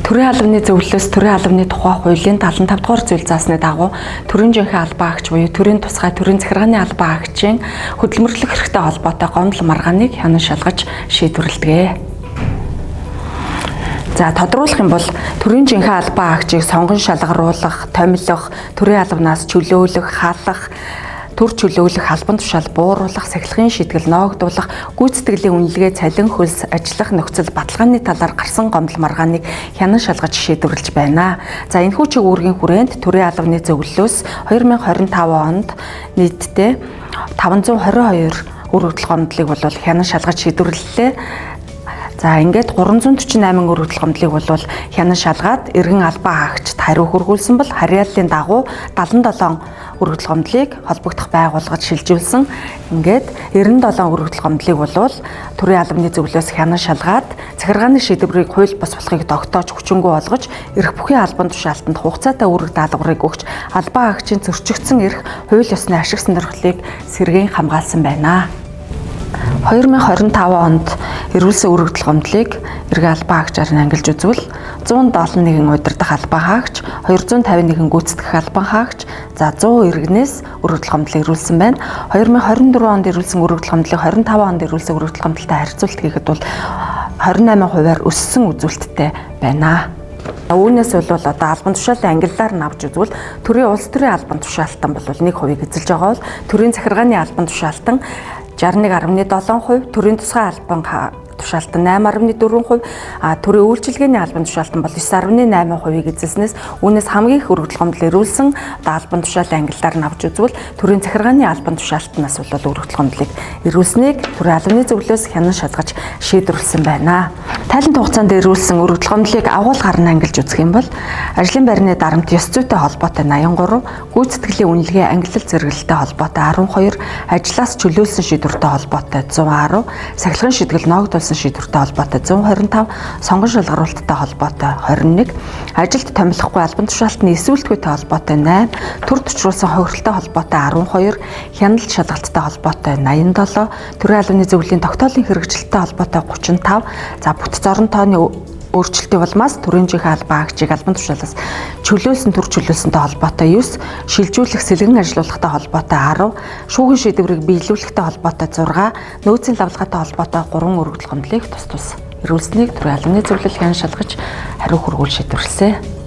Төрийн албаны зөвлөлөөс төрийн албаны тухай хуулийн 75 дугаар зүйл заасны дагуу төрийн жинхэнэ албан хаагч буюу төрийн тусгай төрийн захиргааны албан хаагчийн хөдөлмөрлөх эрхтэй холбоотой гомдол маргааныг хянан шалгаж шийдвэрлэдэг. За тодруулах юм бол төрийн жинхэнэ албан хаагчийг сонгон шалгаруулах, томилох, төрийн албанаас чөлөөлөх, халах, төр чөлөөлөх, албан тушаал бууруулах, сахилгын шийтгэл ноогдуулах, гүйцэтгэлийн үнэлгээ, цалин хөлс, ажиллах нөхцөл баталгааны талаар гарсан гомдол маргааныг хянан шалгаж шийдвэрлэж байна. За энэхүү чиг үүргийн хүрээнд төрийн албаны зөвлөлөөс 2025 онд нийтдээ 522 өргөдөл гомдлыг бол хянан шалгаж шийдвэрлэлээ. За ингээд 348 өргөдөл гомдлыг бол хянан шалгаад эргэн албан хаагчид хариу хөргүүлсэн бол харьяаллын дагуу 77 өргөдөл гомдлыг холбогдох байгууллагад шилжүүлсэн. Ингээд 97 өргөдөл гомдлыг бол төрийн албаны зөвлөлөөс хянан шалгаад захиргааны шийдвэрийг хууль бус болохыг тогтоож хүчингү болгож эрх бүхий албан тушаалтанд хугацаатай үүрэг даалгаврыг өгч албан хаагчийн зөрчигдсөн эрх хууль ёсны ашиг сонирхлыг сэргээн хамгаалсан байна. 2025 онд эрүүлсэн өргөдөл гомдлыг эргэн албан хаагчаар нь ангилж үзвэл 171 удирдах албан хаагч, 251 гүйцэтгэх албан хаагч, за 100 иргэнээс өргөдөл гомдлыг эрүүлсэн байна. 2024 онд эрүүлсэн өргөдөл гомдлыг 25 онд эрүүлсэн өргөдөл гомдолтой харьцуулт хийхэд бол 28%-аар өссөн үзүүлэлттэй байна. Үүнээс бол одоо албан тушаалын ангиллаар нь авч үзвэл төрийн улс төрийн албан тушаалтан бол 1%-ийг эзэлж байгаа бол төрийн захиргааны албан тушаалтан 61.7%, төрийн тусгай албан тушаалтан 8.4%, төрийн үйлчилгээний албан тушаалтан бол 9.8%-ийг эзэлснээс үүнээс хамгийн их өргөдөл гомдол эрүүлсэн одоо албан тушаалын ангиллаар нь авч үзвэл төрийн захиргааны албан тушаалтнаас бол өргөдөл гомдлыг эрүүлснийг төрийн албаны зөвлөлөөс хянан шалгаж шийдвэрлсэн байна. Тайлан хугацаанд эрүүлсэн өргөдөл гомдлыг агуулгаар нь ангилж үзэх юм бол ажлын байрны дарамт ёс зүйтэй холбоотой 83, гүйцэтгэлийн үнэлгээ ангилал зэрэглэлтэй холбоотой 12, ажлаас чөлөөлсөн шийдвэртэй холбоотой 110, сахилгын шийтгэл ноогдуулсан шийдвэртэй холбоотой 125, сонгон шалгаруулалттай холбоотой 21, ажилд томилохгүй албан тушаалтны эсвэлтгүйтэй холбоотой 8, төр тучруулсан хохиролтой холбоотой 12, хяналт шалгалттай холбоотой 87, төрийн албаны зөвлөлийн тогтоолын хэрэгжилттэй холбоотой 35, за бүт зорон тооны өөрчлөлтийн улмаас төрийн жинхэнэ албан хаагчийг албан тушаалаас чөлөөлсөн төр чөлөөлсөнтэй холбоотой 9, шилжүүлэх сэлгэн ажилуулгатай холбоотой 10, шүүхийн шийдвэрийг биелүүлэхтэй холбоотой 6, нөөцийн лавлагаатай холбоотой 3 өргөдөл гомдлыг тус тус эрүүлснийг төрийн албаны зөвлөл хян шалгаж хариу хөргүүл шийдвэрлэсэн.